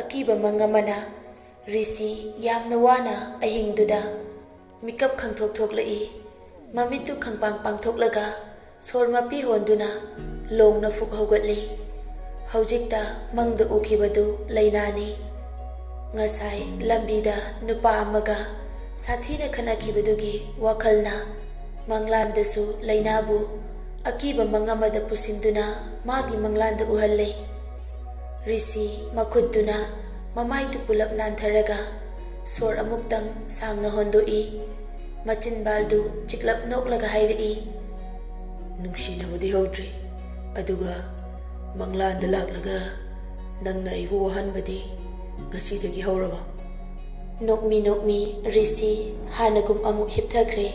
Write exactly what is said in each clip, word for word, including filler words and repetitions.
ꯑꯀꯤꯕ ꯃꯪ ꯑꯃꯅ ꯔꯤꯁꯤ ꯌꯥꯝꯅ ꯋꯥꯅ ꯑꯍꯤꯡꯗꯨꯗ ꯃꯤꯀꯞ ꯈꯪꯊꯣꯛ ꯊꯣꯛꯂꯛꯏ꯫ ꯃꯃꯤꯠꯇꯨ ꯈꯪꯄꯥꯡ ꯄꯥꯡꯊꯣꯛꯂꯒ ꯁꯣꯔ ꯃꯄꯤ ꯍꯣꯟꯗꯨꯅ ꯂꯣꯡꯅ ꯐꯨꯛ ꯍꯧꯒꯠꯂꯤ꯫ ꯍꯧꯖꯤꯛꯇ ꯃꯪꯗ ꯎꯈꯤꯕꯗꯨ ꯂꯩꯅꯥꯅꯤ꯫ ꯉꯁꯥꯏ ꯂꯝꯕꯤꯗ ꯅꯨꯄꯥ ꯑꯃꯒ ꯁꯥꯊꯤꯅ ꯈꯠꯅꯈꯤꯕꯗꯨꯒꯤ ꯋꯥꯈꯜꯅ ꯃꯪꯂꯥꯟꯗꯁꯨ ꯂꯩꯅꯥꯕꯨ ꯑꯀꯤꯕ ꯃꯪ ꯑꯃꯗ ꯄꯨꯁꯤꯟꯗꯨꯅ ꯃꯥꯒꯤ ꯃꯪꯂꯥꯟꯗ ꯎꯍꯜꯂꯦ꯫ ꯔꯤꯁꯤ ꯃꯈꯨꯠꯇꯨꯅ ꯃꯃꯥꯏꯗꯨ ꯄꯨꯂꯞ ꯅꯥꯟꯊꯔꯒ ꯁꯣꯔ ꯑꯃꯨꯛꯇꯪ ꯁꯥꯡꯅ ꯍꯣꯟꯗꯣꯛꯏ꯫ ꯃꯆꯤꯟꯕꯥꯜꯗꯨ ꯆꯤꯛꯂꯞ ꯅꯣꯛꯂꯒ ꯍꯥꯏꯔꯛꯏ, "ꯅꯨꯡꯁꯤꯅꯕꯗꯤ ꯍꯧꯗ꯭ꯔꯤ, ꯑꯗꯨꯒ ꯃꯪꯂꯥꯟꯗ ꯂꯥꯛꯂꯒ ꯅꯪꯅ ꯑꯩꯕꯨ ꯋꯥꯍꯟꯕꯗꯤ ꯉꯁꯤꯗꯒꯤ ꯍꯧꯔꯕ?" ꯅꯣꯛꯃꯤ ꯅꯣꯛꯃꯤ ꯔꯤꯁꯤ ꯍꯥꯟꯅꯒꯨꯝ ꯑꯃꯨꯛ ꯍꯤꯞꯊꯈ꯭ꯔꯦ꯫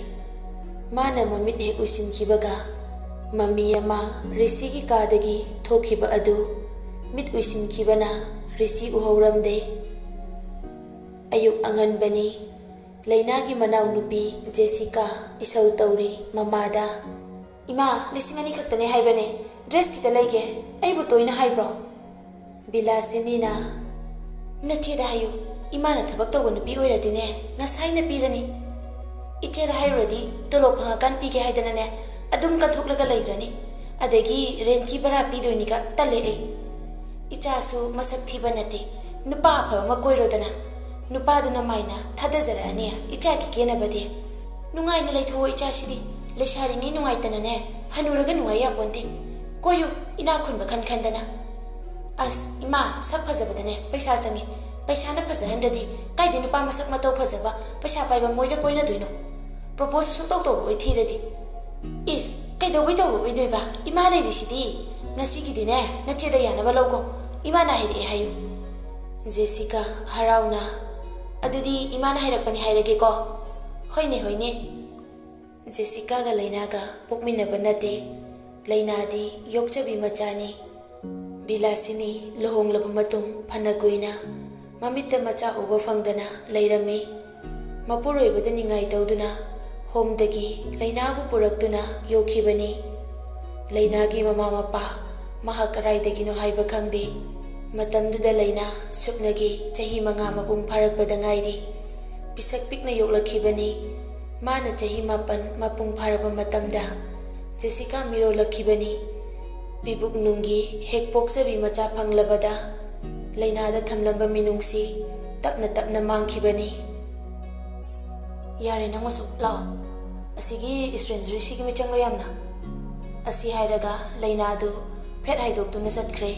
ꯃꯥꯅ ꯃꯃꯤꯠ ꯍꯦꯛ ꯎꯏꯁꯤꯟꯈꯤꯕꯒ ꯃꯃꯤ ꯑꯃ ꯔꯤꯁꯤꯒꯤ ꯀꯥꯗꯒꯤ ꯊꯣꯛꯈꯤꯕ ꯑꯗꯨ ꯃꯤꯠ ꯎꯏꯁꯤꯟꯈꯤꯕꯅ ꯔꯤꯁꯤ ꯎꯍꯧꯔꯝꯗꯦ꯫ ꯑꯌꯨꯛ ꯑꯉꯟꯕꯅꯤ꯫ ꯂꯩꯅꯥꯒꯤ ꯃꯅꯥꯎꯅꯨꯄꯤ ꯖꯦꯁꯤꯀꯥ ꯏꯁꯧ ꯇꯧꯔꯤ ꯃꯃꯥꯗ, "ꯏꯃꯥ, ꯂꯤꯁꯤꯡ ꯑꯅꯤ ꯈꯛꯇꯅꯦ ꯍꯥꯏꯕꯅꯦ, ꯗ꯭ꯔꯦꯁ ꯈꯤꯇ ꯂꯩꯒꯦ, ꯑꯩꯕꯨ ꯇꯣꯏꯅ ꯍꯥꯏꯕ꯭ꯔꯣ?" ꯕꯤꯂꯥꯁꯤꯅꯤꯅ, "ꯅꯆꯦꯗ ꯍꯥꯏꯌꯨ, ꯏꯃꯥꯅ ꯊꯕꯛ ꯇꯧꯕ ꯅꯨꯄꯤ ꯑꯣꯏꯔꯗꯤꯅꯦ, ꯉꯁꯥꯏꯅ ꯄꯤꯔꯅꯤ꯫ ꯏꯆꯦꯗ ꯍꯥꯏꯔꯨꯔꯗꯤ ꯇꯣꯂꯣꯞ ꯐꯪꯉꯀꯥꯟ ꯄꯤꯒꯦ ꯍꯥꯏꯗꯅꯅꯦ, ꯑꯗꯨꯝ ꯀꯟꯊꯣꯛꯂꯒ ꯂꯩꯈ꯭ꯔꯅꯤ꯫ ꯑꯗꯒꯤ ꯔꯦꯟꯠꯀꯤ ꯚꯔꯥ ꯄꯤꯗꯣꯏꯅꯤꯒ ꯇꯜꯂꯦ ꯑꯩ꯫ ꯏꯆꯥꯁꯨ ꯃꯁꯛ ꯊꯤꯕ ꯅꯠꯇꯦ, ꯅꯨꯄꯥ ꯑꯐꯕ ꯑꯃ ꯀꯣꯏꯔꯣꯗꯅ꯫ ꯅꯨꯄꯥꯗꯨꯅ ꯃꯥꯏꯅ ꯊꯥꯗꯖꯔꯛꯑꯅꯤ ꯏꯆꯥꯒꯤ ꯀꯦꯅꯕꯗꯤ꯫ ꯅꯨꯡꯉꯥꯏꯅ ꯂꯩꯊꯣꯛꯑꯣ ꯏꯆꯥꯁꯤꯗꯤ, ꯂꯩꯁꯥꯔꯤꯉꯩ ꯅꯨꯡꯉꯥꯏꯇꯅꯅꯦ, ꯍꯅꯨꯔꯒ ꯅꯨꯡꯉꯥꯏ ꯌꯥꯄꯣꯟꯇꯦ꯫ ꯀꯣꯏꯌꯨ, ꯏꯅꯥꯛ ꯈꯨꯟꯕ ꯈꯟ ꯈꯟꯗꯅ꯫" "ꯑꯁ ꯏꯃꯥ, ꯁꯛ ꯐꯖꯕꯗꯅꯦ ꯄꯩꯁꯥ ꯆꯪꯉꯤ꯫ ꯄꯩꯁꯥꯅ ꯐꯖꯍꯟꯗ꯭ꯔꯗꯤ ꯀꯥꯏꯗꯩ ꯅꯨꯄꯥ ꯃꯁꯛ ꯃꯇꯧ ꯐꯖꯕ, ꯄꯩꯁꯥ ꯄꯥꯏꯕ ꯃꯣꯏꯒ ꯀꯣꯏꯅꯗꯣꯏꯅꯣ? ꯄ꯭ꯔꯣꯄꯣꯁꯁꯨ ꯁꯨꯡꯇꯧ ꯇꯧꯔꯛꯑꯣꯏ ꯊꯤꯔꯗꯤ꯫" "ꯏꯁ, ꯀꯩꯗꯧꯕꯩ ꯇꯧꯔꯛꯑꯣꯏꯗꯣꯏꯕ? ꯏꯃꯥ ꯂꯩꯔꯤꯁꯤꯗꯤ꯫ ꯉꯁꯤꯒꯤꯗꯤꯅꯦ ꯅꯆꯦꯗ ꯌꯥꯅꯕ ꯂꯧꯀꯣ꯫ ꯏꯃꯥꯅ ꯍꯥꯏꯔꯛꯑꯦ ꯍꯥꯏꯌꯨ꯫" ꯖꯦꯁꯤꯀꯥ ꯍꯔꯥꯎꯅ, "ꯑꯗꯨꯗꯤ ꯏꯃꯥꯅ ꯍꯥꯏꯔꯛꯄꯅꯤ ꯍꯥꯏꯔꯒꯦꯀꯣ꯫" "ꯍꯣꯏꯅꯦ, ꯍꯣꯏꯅꯦ꯫" ꯖꯦꯁꯤꯀꯥꯒ ꯂꯩꯅꯥꯒ ꯄꯣꯛꯃꯤꯟꯅꯕ ꯅꯠꯇꯦ꯫ ꯂꯩꯅꯥꯗꯤ ꯌꯣꯛꯆꯕꯤ ꯃꯆꯥꯅꯤ꯫ ꯕꯤꯂꯥꯁꯤꯅꯤ ꯂꯨꯍꯣꯡꯂꯕ ꯃꯇꯨꯡ ꯐꯅ ꯀꯨꯏꯅ ꯃꯃꯤꯠꯇ ꯃꯆꯥ ꯎꯕ ꯐꯪꯗꯅ ꯂꯩꯔꯝꯃꯤ꯫ ꯃꯄꯨꯔꯣꯏꯕꯗ ꯅꯤꯡꯉꯥꯏ ꯇꯧꯗꯨꯅ ꯍꯣꯝꯗꯒꯤ ꯂꯩꯅꯥꯕꯨ ꯄꯨꯔꯛꯇꯨꯅ ꯌꯣꯛꯈꯤꯕꯅꯤ꯫ ꯂꯩꯅꯥꯒꯤ ꯃꯃꯥ ꯃꯄꯥ ꯃꯍꯥꯛ ꯀꯗꯥꯏꯗꯒꯤꯅꯣ ꯍꯥꯏꯕ ꯈꯪꯗꯦ꯫ ꯃꯇꯝꯗꯨꯗ ꯂꯩꯅꯥ ꯁꯨꯞꯅꯒꯤ ꯆꯍꯤ ꯃꯉꯥ ꯃꯄꯨꯡ ꯐꯥꯔꯛꯄꯗ ꯉꯥꯏꯔꯤ꯫ ꯄꯤꯁꯛ ꯄꯤꯛꯅ ꯌꯣꯛꯂꯛꯈꯤꯕꯅꯤ꯫ ꯃꯥꯅ ꯆꯍꯤ ꯃꯥꯄꯟ ꯃꯄꯨꯡ ꯐꯥꯔꯕ ꯃꯇꯝꯗ ꯖꯦꯁꯤꯀꯥ ꯃꯤꯔꯣꯜꯂꯛꯈꯤꯕꯅꯤ꯫ ꯄꯤꯕꯨꯛ ꯅꯨꯡꯒꯤ ꯍꯦꯛ ꯄꯣꯛꯆꯕꯤ ꯃꯆꯥ ꯐꯪꯂꯕꯗ ꯂꯩꯅꯥꯗ ꯊꯝꯂꯝꯕ ꯃꯤꯅꯨꯡꯁꯤ ꯇꯞꯅ ꯇꯞꯅ ꯃꯥꯡꯈꯤꯕꯅꯤ꯫ "ꯌꯥꯔꯦ, ꯅꯪ ꯃꯁꯨ ꯂꯥꯛꯑꯣ꯫ ꯑꯁꯤꯒꯤ ꯏꯁꯇ꯭ꯔꯦꯟꯖꯔꯁꯤꯒꯤ ꯃꯤꯆꯪꯂꯣ ꯌꯥꯝꯅ?" ꯑꯁꯤ ꯍꯥꯏꯔꯒ ꯂꯩꯅꯥꯗꯨ ꯐꯦꯠ ꯍꯥꯏꯗꯣꯛꯇꯨꯅ ꯆꯠꯈ꯭ꯔꯦ꯫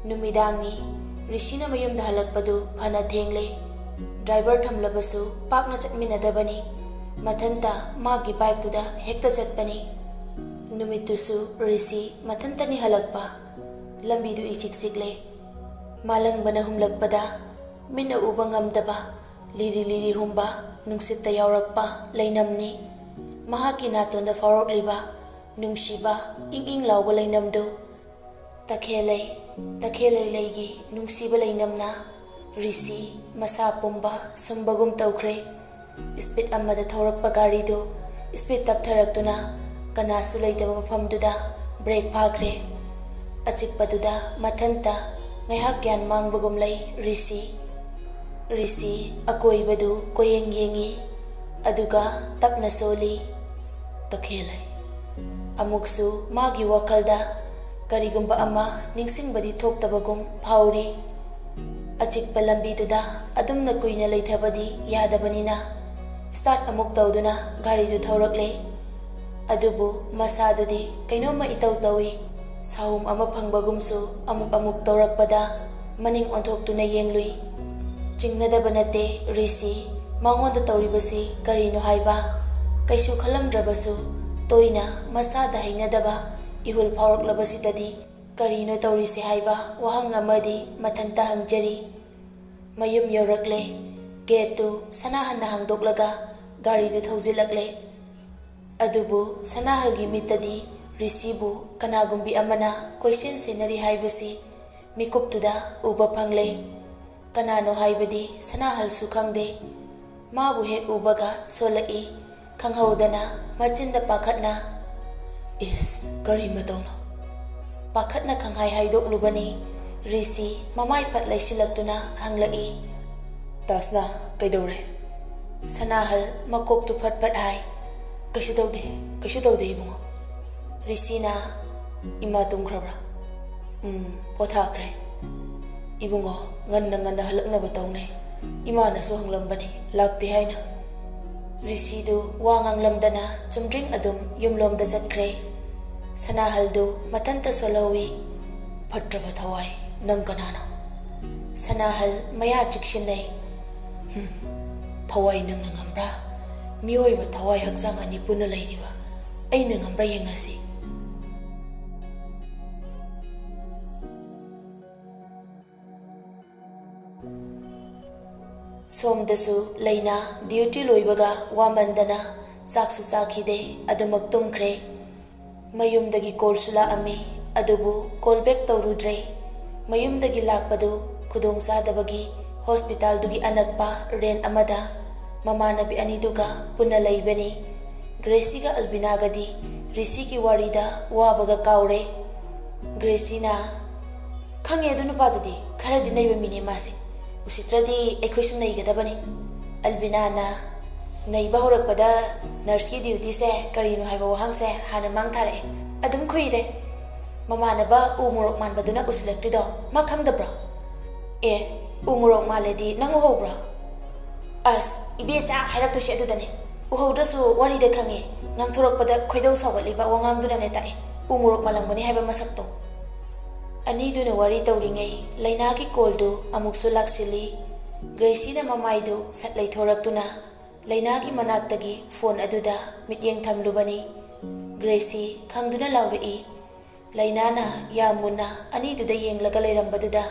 ꯅꯨꯃꯤꯗꯥꯡꯅꯤ꯫ ꯔꯤꯁꯤꯅ ꯃꯌꯨꯝꯗ ꯍꯜꯂꯛꯄꯗꯨ ꯐꯅ ꯊꯦꯡꯂꯦ꯫ ꯗ꯭ꯔꯥꯏꯚꯔ ꯊꯝꯂꯕꯁꯨ ꯄꯥꯛꯅ ꯆꯠꯃꯤꯟꯅꯗꯕꯅꯤ꯫ ꯃꯊꯟꯇ ꯃꯥꯒꯤ ꯕꯥꯏꯛꯇꯨꯗ ꯍꯦꯛꯇ ꯆꯠꯄꯅꯤ꯫ ꯅꯨꯃꯤꯠꯇꯨꯁꯨ ꯔꯤꯁꯤ ꯃꯊꯟꯇꯅꯤ ꯍꯜꯂꯛꯄ꯫ ꯂꯝꯕꯤꯗꯨ ꯏꯆꯤꯛ ꯆꯤꯛꯂꯦ꯫ ꯃꯥꯂꯪꯕꯅ ꯍꯨꯝꯂꯛꯄꯗ ꯃꯤꯠꯅ ꯎꯕ ꯉꯝꯗꯕ ꯂꯤꯔꯤ ꯂꯤꯔꯤ ꯍꯨꯝꯕ ꯅꯨꯡꯁꯤꯠꯇ ꯌꯥꯎꯔꯛꯄ ꯂꯩꯅꯝꯅꯤ꯫ ꯃꯍꯥꯛꯀꯤ ꯅꯥꯇꯣꯟꯗ ꯐꯥꯎꯔꯛꯂꯤꯕ ꯅꯨꯡꯁꯤꯕ ꯏꯪ ꯏꯪ ꯂꯥꯎꯕ ꯂꯩꯅꯝꯗꯨ꯫ ꯇꯈꯦꯜꯂꯩ, ꯇꯈꯦꯜꯂꯩ ꯂꯩꯒꯤ ꯅꯨꯡꯁꯤꯕ ꯂꯩꯅꯝꯅ ꯔꯤꯁꯤ ꯃꯁꯥ ꯄꯨꯝꯕ ꯁꯨꯝꯕꯒꯨꯝ ꯇꯧꯈ꯭ꯔꯦ꯫ ꯏꯁꯄꯤꯠ ꯑꯃꯗ ꯊꯧꯔꯛꯄ ꯒꯥꯔꯤꯗꯨ ꯏꯁꯄꯤꯠ ꯇꯞꯊꯔꯛꯇꯨꯅ ꯀꯅꯥꯁꯨ ꯂꯩꯇꯕ ꯃꯐꯝꯗꯨꯗ ꯕ꯭ꯔꯦꯛ ꯐꯥꯈ꯭ꯔꯦ꯫ ꯑꯆꯤꯛꯄꯗꯨꯗ ꯃꯊꯟꯇ ꯉꯥꯏꯍꯥꯛ ꯒ꯭ꯌꯥꯟ ꯃꯥꯡꯕꯒꯨꯝ ꯂꯩ ꯔꯤꯁꯤ꯫ ꯔꯤꯁꯤ ꯑꯀꯣꯏꯕꯗꯨ ꯀꯣꯏꯌꯦꯡ ꯌꯦꯡꯉꯤ, ꯑꯗꯨꯒ ꯇꯞꯅ ꯁꯣꯜꯂꯤ꯫ ꯇꯈꯦꯜꯂꯩ꯫ ꯑꯃꯨꯛꯁꯨ ꯃꯥꯒꯤ ꯋꯥꯈꯜꯗ ꯀꯔꯤꯒꯨꯝꯕ ꯑꯃ ꯅꯤꯡꯁꯤꯡꯕꯗꯤ ꯊꯣꯛꯇꯕꯒꯨꯝ ꯐꯥꯎꯔꯤ꯫ ꯑꯆꯤꯛꯄ ꯂꯝꯕꯤꯗꯨꯗ ꯑꯗꯨꯝꯅ ꯀꯨꯏꯅ ꯂꯩꯊꯕꯗꯤ ꯌꯥꯗꯕꯅꯤꯅ ꯁ꯭ꯇꯥꯔꯠ ꯑꯃꯨꯛ ꯇꯧꯗꯨꯅ ꯒꯥꯔꯤꯗꯨ ꯊꯧꯔꯛꯂꯦ꯫ ꯑꯗꯨꯕꯨ ꯃꯁꯥꯗꯨꯗꯤ ꯀꯩꯅꯣꯝꯃ ꯏꯇꯧ ꯇꯧꯏ꯫ ꯁꯥꯍꯨꯝ ꯑꯃ ꯐꯪꯕꯒꯨꯝꯁꯨ ꯑꯃꯨꯛ ꯑꯃꯨꯛ ꯇꯧꯔꯛꯄꯗ ꯃꯅꯤꯡ ꯑꯣꯟꯊꯣꯛꯇꯨꯅ ꯌꯦꯡꯂꯨꯏ꯫ ꯆꯤꯡꯅꯗꯕ ꯅꯠꯇꯦ ꯔꯤꯁꯤ, ꯃꯉꯣꯟꯗ ꯇꯧꯔꯤꯕꯁꯤ ꯀꯔꯤꯅꯣ ꯍꯥꯏꯕ꯫ ꯀꯩꯁꯨ ꯈꯜꯂꯝꯗ꯭ꯔꯕꯁꯨ ꯇꯣꯏꯅ ꯃꯁꯥꯗ ꯍꯩꯅꯗꯕ ꯏꯍꯨꯜ ꯐꯥꯎꯔꯛꯂꯕꯁꯤꯗꯗꯤ ꯀꯔꯤꯅꯣ ꯇꯧꯔꯤꯁꯦ ꯍꯥꯏꯕ ꯋꯥꯍꯪ ꯑꯃꯗꯤ ꯃꯊꯟꯇ ꯍꯪꯖꯔꯤ꯫ ꯃꯌꯨꯝ ꯌꯧꯔꯛꯂꯦ꯫ ꯒꯦꯠꯇꯨ ꯁꯅꯥꯍꯟꯅ ꯍꯥꯡꯗꯣꯛꯂꯒ ꯒꯥꯔꯤꯗꯨ ꯊꯧꯖꯤꯜꯂꯛꯂꯦ꯫ ꯑꯗꯨꯕꯨ ꯁꯅꯥꯍꯜꯒꯤ ꯃꯤꯠꯇꯗꯤ ꯔꯤꯁꯤꯕꯨ ꯀꯅꯥꯒꯨꯝꯕꯤ ꯑꯃꯅ ꯀꯣꯏꯁꯦꯟ ꯁꯦꯟꯅꯔꯤ ꯍꯥꯏꯕꯁꯤ ꯃꯤꯀꯨꯞꯇꯨꯗ ꯎꯕ ꯐꯪꯂꯦ꯫ ꯀꯅꯥꯅꯣ ꯍꯥꯏꯕꯗꯤ ꯁꯅꯥꯍꯜꯁꯨ ꯈꯪꯗꯦ꯫ ꯃꯥꯕꯨ ꯍꯦꯛ ꯎꯕꯒ ꯁꯣꯜꯂꯛꯏ꯫ ꯈꯪꯍꯧꯗꯅ ꯃꯆꯤꯟꯗ ꯄꯥꯈꯠꯅ, "ꯏꯁ, ꯀꯔꯤ ꯃꯇꯧꯅꯣ?" ꯄꯥꯈꯠꯅ ꯈꯪꯍꯥꯏ ꯍꯥꯏꯗꯣꯛꯂꯨꯕꯅꯤ꯫ ꯔꯤꯁꯤ ꯃꯃꯥꯏ ꯐꯠ ꯂꯩꯁꯤꯜꯂꯛꯇꯨꯅ ꯍꯪꯂꯛꯏ, "ꯇꯥꯁꯅꯥ, ꯀꯩꯗꯧꯔꯦ?" ꯁꯅꯥꯍꯜ ꯃꯀꯣꯛꯇꯨ ꯐꯠ ꯐꯠ ꯍꯥꯏ꯫ "ꯀꯩꯁꯨ ꯇꯧꯗꯦ, ꯀꯩꯁꯨ ꯇꯧꯗꯦ, ꯏꯕꯨꯡꯉꯣ꯫" ꯔꯤꯁꯤꯅ, "ꯏꯃꯥ ꯇꯨꯝꯈ꯭ꯔꯕ꯭ꯔꯥ?" "ꯎꯝ, ꯄꯣꯊꯥꯈ꯭ꯔꯦ꯫" "ꯏꯕꯨꯡꯉꯣ, ꯉꯟꯅ ꯉꯟꯅ ꯍꯜꯂꯛꯅꯕ ꯇꯧꯅꯦ꯫ ꯏꯃꯥꯅꯁꯨ ꯍꯪꯂꯝꯕꯅꯤ, ꯂꯥꯛꯇꯦ ꯍꯥꯏꯅ꯫" ꯔꯤꯁꯤꯗꯨ ꯋꯥ ꯉꯥꯡꯂꯝꯗꯅ ꯆꯨꯝꯗ꯭ꯔꯤꯡ ꯑꯗꯨꯝ ꯌꯨꯝꯂꯣꯝꯗ ꯆꯠꯈ꯭ꯔꯦ꯫ ꯁꯅꯥꯍꯜꯗꯨ ꯃꯊꯟꯇ ꯁꯣꯜꯍꯧꯏ꯫ "ꯐꯠꯇ꯭ꯔꯕ ꯊꯋꯥꯏ, ꯅꯪ ꯀꯅꯥꯅꯣ?" ꯁꯅꯥꯍꯜ ꯃꯌꯥ ꯆꯤꯛꯁꯤꯟꯅꯩ꯫ "ꯍꯨꯝ, ꯊꯋꯥꯏ ꯅꯪꯅ ꯉꯝꯕ꯭ꯔꯥ? ꯃꯤꯑꯣꯏꯕ ꯊꯋꯥꯏ ꯍꯛꯆꯥꯡ ꯑꯅꯤ ꯄꯨꯟꯅ ꯂꯩꯔꯤꯕ ꯑꯩꯅ ꯉꯝꯕ꯭ꯔꯥ ꯌꯦꯡꯅꯁꯤ꯫" ꯁꯣꯝꯗꯁꯨ ꯂꯩꯅꯥ ꯗ꯭ꯌꯨꯇꯤ ꯂꯣꯏꯕꯒ ꯋꯥꯃꯟꯗꯅ ꯆꯥꯛꯁꯨ ꯆꯥꯈꯤꯗꯦ, ꯑꯗꯨꯃꯛ ꯇꯨꯝꯈ꯭ꯔꯦ꯫ ꯃꯌꯨꯝꯗꯒꯤ ꯀꯣꯜꯁꯨ ꯂꯥꯛꯑꯝꯃꯤ, ꯑꯗꯨꯕꯨ ꯀꯣꯜ ꯕꯦꯛ ꯇꯧꯔꯨꯗ꯭ꯔꯦ꯫ ꯃꯌꯨꯝꯗꯒꯤ ꯂꯥꯛꯄꯗꯨ ꯈꯨꯗꯣꯡ ꯆꯥꯗꯕꯒꯤ ꯍꯣꯁꯄꯤꯇꯥꯜꯗꯨꯒꯤ ꯑꯅꯛꯄ ꯔꯦꯟ ꯑꯃꯗ ꯃꯃꯥꯟꯅꯕꯤ ꯑꯅꯤꯗꯨꯒ ꯄꯨꯟꯅ ꯂꯩꯕꯅꯤ꯫ ꯒ꯭ꯔꯦꯁꯤꯒ ꯑꯜꯕꯤꯅꯥꯒꯗꯤ ꯔꯤꯁꯤꯒꯤ ꯋꯥꯔꯤꯗ ꯋꯥꯕꯒ ꯀꯥꯎꯔꯦ꯫ ꯒ꯭ꯔꯦꯁꯤꯅ, "ꯈꯪꯉꯦ ꯑꯗꯨ ꯅꯨꯄꯥꯗꯨꯗꯤ, ꯈꯔꯗꯤ ꯅꯩꯕ ꯃꯤꯅꯦ ꯃꯥꯁꯦ꯫ ꯎꯁꯤꯠꯇ꯭ꯔꯗꯤ ꯑꯩꯈꯣꯏꯁꯨ ꯅꯩꯒꯗꯕꯅꯤ꯫" ꯑꯜꯕꯤꯅꯥꯅ, "ꯅꯩꯕ ꯍꯧꯔꯛꯄꯗ ꯅꯔꯁꯀꯤ ꯗ꯭ꯌꯨꯇꯤꯁꯦ ꯀꯔꯤꯅꯣ ꯍꯥꯏꯕ ꯋꯥꯍꯪꯁꯦ ꯍꯥꯟꯅ ꯃꯥꯡ ꯊꯥꯔꯛꯑꯦ꯫ ꯑꯗꯨꯝ ꯈꯨꯏꯔꯦ꯫ ꯃꯃꯥꯟꯅꯕ ꯎ ꯃꯣꯔꯣꯛ ꯃꯥꯟꯕꯗꯨꯅ ꯎꯁꯤꯜꯂꯛꯇ꯭ꯔꯤꯗꯣ ꯃꯥ ꯈꯪꯗꯕ꯭ꯔꯣ?" "ꯑꯦ, ꯎ ꯃꯣꯔꯣꯛ ꯃꯥꯜꯂꯦꯗꯤ ꯅꯪ ꯎꯍꯧꯕ꯭ꯔꯣ?" "ꯑꯁ, ꯏꯕꯦꯆꯥ ꯍꯥꯏꯔꯛꯇꯣꯏꯁꯦ ꯑꯗꯨꯗꯅꯦ꯫ ꯎꯍꯧꯗ꯭ꯔꯁꯨ ꯋꯥꯔꯤꯗ ꯈꯪꯉꯦ, ꯉꯥꯡꯊꯣꯔꯛꯄꯗ ꯈꯣꯏꯗꯧ ꯁꯥꯎꯒꯠꯂꯤꯕ ꯋꯥꯉꯥꯡꯗꯨꯅꯅꯦ ꯇꯥꯛꯑꯦ, ꯎ ꯃꯣꯔꯣꯛ ꯃꯥꯜꯂꯝꯒꯅꯤ ꯍꯥꯏꯕ ꯃꯁꯛꯇꯣ꯫" ꯑꯅꯤꯗꯨꯅ ꯋꯥꯔꯤ ꯇꯧꯔꯤꯉꯩ ꯂꯩꯅꯥꯒꯤ ꯀꯣꯜꯗꯨ ꯑꯃꯨꯛꯁꯨ ꯂꯥꯛꯁꯤꯜꯂꯤ꯫ ꯒ꯭ꯔꯦꯁꯤꯅ ꯃꯃꯥꯏꯗꯨ ꯁꯠ ꯂꯩꯊꯣꯔꯛꯇꯨꯅ ꯂꯩꯅꯥꯒꯤ ꯃꯅꯥꯛꯇꯒꯤ ꯐꯣꯟ ꯑꯗꯨꯗ ꯃꯤꯠꯌꯦꯡ ꯊꯝꯂꯨꯕꯅꯤ꯫ ꯒ꯭ꯔꯦꯁꯤ ꯈꯪꯗꯨꯅ ꯂꯥꯎꯔꯛꯏ꯫ ꯂꯩꯅꯥꯅ ꯌꯥꯝ ꯃꯨꯟꯅ ꯑꯅꯤꯗꯨꯗ ꯌꯦꯡꯂꯒ ꯂꯩꯔꯝꯕꯗꯨꯗ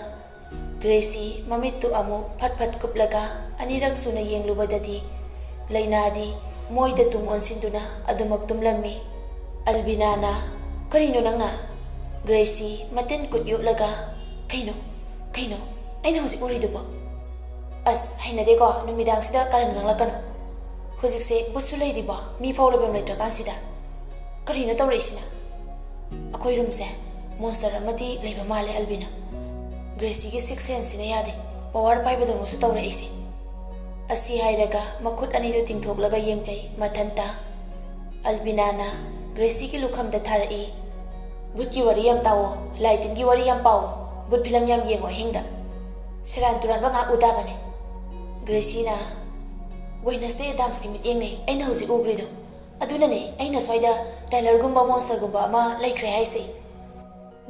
ꯒ꯭ꯔꯦꯁꯤ ꯃꯃꯤꯠꯇꯨ ꯑꯃꯨꯛ ꯐꯠ ꯐꯠ ꯀꯨꯞꯂꯒ ꯑꯅꯤꯔꯛ ꯁꯨꯅ ꯌꯦꯡꯂꯨꯕꯗꯗꯤ ꯂꯩꯅꯥꯗꯤ ꯃꯣꯏꯗ ꯇꯨꯡ ꯑꯣꯟꯁꯤꯟꯗꯨꯅ ꯑꯗꯨꯃꯛ ꯇꯨꯝꯂꯝꯃꯤ꯫ ꯑꯜꯕꯤꯅꯥꯅ, "ꯀꯔꯤꯅꯣ ꯅꯪꯅ?" ꯒ꯭ꯔꯦꯁꯤ ꯃꯇꯤꯟ ꯀꯨꯠ ꯌꯣꯠꯂꯒ, "ꯀꯩꯅꯣ? ꯀꯩꯅꯣ ꯑꯩꯅ ꯍꯧꯖꯤꯛ ꯎꯔꯤꯗꯨꯕꯣ?" "ꯑꯁ, ꯍꯩꯅꯗꯦꯀꯣ, ꯅꯨꯃꯤꯗꯥꯡꯁꯤꯗ ꯀꯔꯟ ꯉꯥꯡꯂꯛꯀꯅꯨ꯫ ꯍꯧꯖꯤꯛꯁꯦ ꯕꯨꯠꯁꯨ ꯂꯩꯔꯤꯕꯣ, ꯃꯤ ꯐꯥꯎ ꯂꯩꯐꯝ ꯂꯩꯇ꯭ꯔꯀꯥꯟꯁꯤꯗ? ꯀꯔꯤꯅꯣ ꯇꯧꯔꯛꯏꯁꯤꯅ? ꯑꯩꯈꯣꯏ ꯔꯨꯝꯁꯦ ꯃꯣꯟꯁꯇꯔ ꯑꯃꯗꯤ ꯂꯩꯕ ꯃꯥꯜꯂꯦ ꯑꯜꯕꯤꯅꯥ꯫ ꯒ꯭ꯔꯦꯁꯤꯒꯤ ꯁꯤꯛꯁ ꯁꯦꯟꯁꯁꯤꯅ ꯌꯥꯗꯦ꯫ ꯄꯋꯥꯔ ꯄꯥꯏꯕꯗꯧꯅꯁꯨ ꯇꯧꯔꯛꯏꯁꯦ꯫ ꯑꯁꯤ ꯍꯥꯏꯔꯒ ꯃꯈꯨꯠ ꯑꯅꯤꯗꯨ ꯇꯤꯡꯊꯣꯛꯂꯒ ꯌꯦꯡꯖꯩ ꯃꯊꯟꯇ꯫ ꯑꯜꯕꯤꯅꯥꯅ ꯒ꯭ꯔꯦꯁꯤꯒꯤ ꯂꯨꯈꯝꯗ ꯊꯥꯔꯛꯏ꯫ "ꯚꯨꯠꯀꯤ ꯋꯥꯔꯤ ꯌꯥꯝ ꯇꯥꯎꯑꯣ, ꯂꯥꯏ ꯇꯤꯟꯒꯤ ꯋꯥꯔꯤ ꯌꯥꯝ ꯄꯥꯎꯑꯣ, ꯚꯨꯠ ꯐꯤꯂꯝ ꯌꯥꯝ ꯌꯦꯡꯉꯣ ꯑꯍꯤꯡꯗ꯫ ꯁꯦꯔꯥꯟ ꯇꯨꯔꯥꯟꯕ ꯉꯥꯛ ꯎ ꯇꯥꯕꯅꯦ꯫" ꯒ꯭ꯔꯦꯁꯤꯅ, "ꯋꯦꯅꯁꯗꯦ ꯑꯦꯗꯥꯝꯁꯀꯤ ꯃꯤꯠꯌꯦꯡꯅꯦ ꯑꯩꯅ ꯍꯧꯖꯤꯛ ꯎꯈ꯭ꯔꯤꯗꯣ꯫ ꯑꯗꯨꯅꯅꯦ ꯑꯩꯅ ꯁ꯭ꯋꯥꯏꯗ ꯇꯥꯏꯂꯔꯒꯨꯝꯕ ꯃꯣꯟꯁꯇꯔꯒꯨꯝꯕ ꯑꯃ ꯂꯩꯈ꯭ꯔꯦ ꯍꯥꯏꯁꯦ꯫